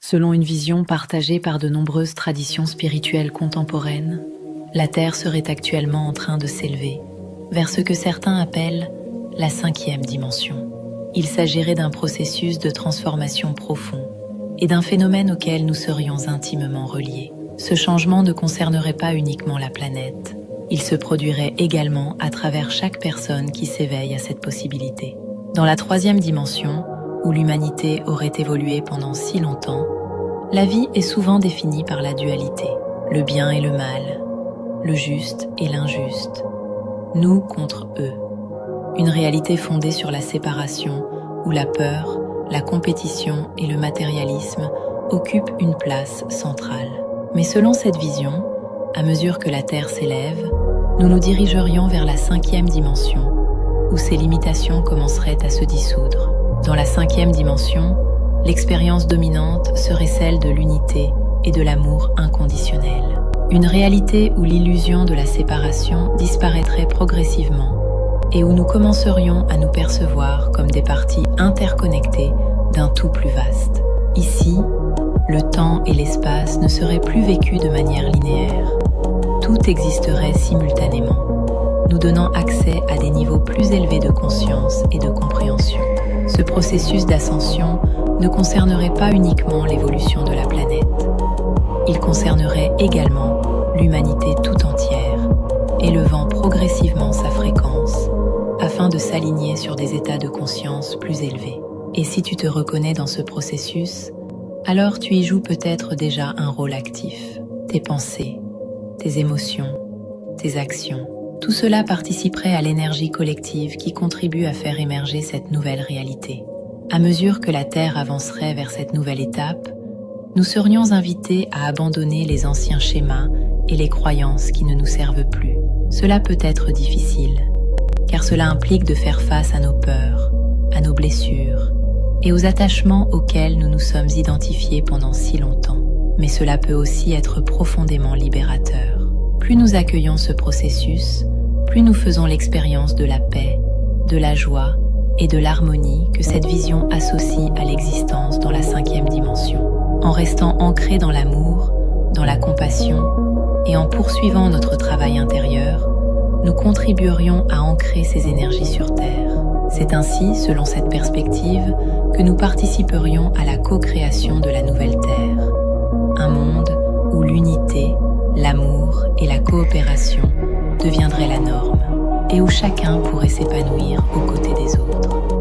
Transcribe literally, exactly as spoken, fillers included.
Selon une vision partagée par de nombreuses traditions spirituelles contemporaines, la Terre serait actuellement en train de s'élever vers ce que certains appellent la cinquième dimension. Il s'agirait d'un processus de transformation profond et d'un phénomène auquel nous serions intimement reliés. Ce changement ne concernerait pas uniquement la planète, il se produirait également à travers chaque personne qui s'éveille à cette possibilité. Dans la troisième dimension, où l'humanité aurait évolué pendant si longtemps, la vie est souvent définie par la dualité, le bien et le mal, le juste et l'injuste, nous contre eux. Une réalité fondée sur la séparation, où la peur, la compétition et le matérialisme occupent une place centrale. Mais selon cette vision, à mesure que la Terre s'élève, nous nous dirigerions vers la cinquième dimension, où ces limitations commenceraient à se dissoudre. Dans la cinquième dimension, l'expérience dominante serait celle de l'unité et de l'amour inconditionnel. Une réalité où l'illusion de la séparation disparaîtrait progressivement et où nous commencerions à nous percevoir comme des parties interconnectées d'un tout plus vaste. Ici, le temps et l'espace ne seraient plus vécus de manière linéaire. Tout existerait simultanément, nous donnant accès à des niveaux plus élevés de conscience et de compréhension. Ce processus d'ascension ne concernerait pas uniquement l'évolution de la planète. Il concernerait également l'humanité tout entière, élevant progressivement sa fréquence afin de s'aligner sur des états de conscience plus élevés. Et si tu te reconnais dans ce processus, alors tu y joues peut-être déjà un rôle actif. Tes pensées, tes émotions, tes actions, tout cela participerait à l'énergie collective qui contribue à faire émerger cette nouvelle réalité. À mesure que la Terre avancerait vers cette nouvelle étape, nous serions invités à abandonner les anciens schémas et les croyances qui ne nous servent plus. Cela peut être difficile, car cela implique de faire face à nos peurs, à nos blessures et aux attachements auxquels nous nous sommes identifiés pendant si longtemps. Mais cela peut aussi être profondément libérateur. Plus nous accueillons ce processus, plus nous faisons l'expérience de la paix, de la joie et de l'harmonie que cette vision associe à l'existence dans la cinquième dimension. En restant ancrés dans l'amour, dans la compassion et en poursuivant notre travail intérieur, nous contribuerions à ancrer ces énergies sur Terre. C'est ainsi, selon cette perspective, que nous participerions à la co-création de la nouvelle Terre. Un monde où l'unité, l'amour et la coopération deviendraient la norme et où chacun pourrait s'épanouir aux côtés des autres.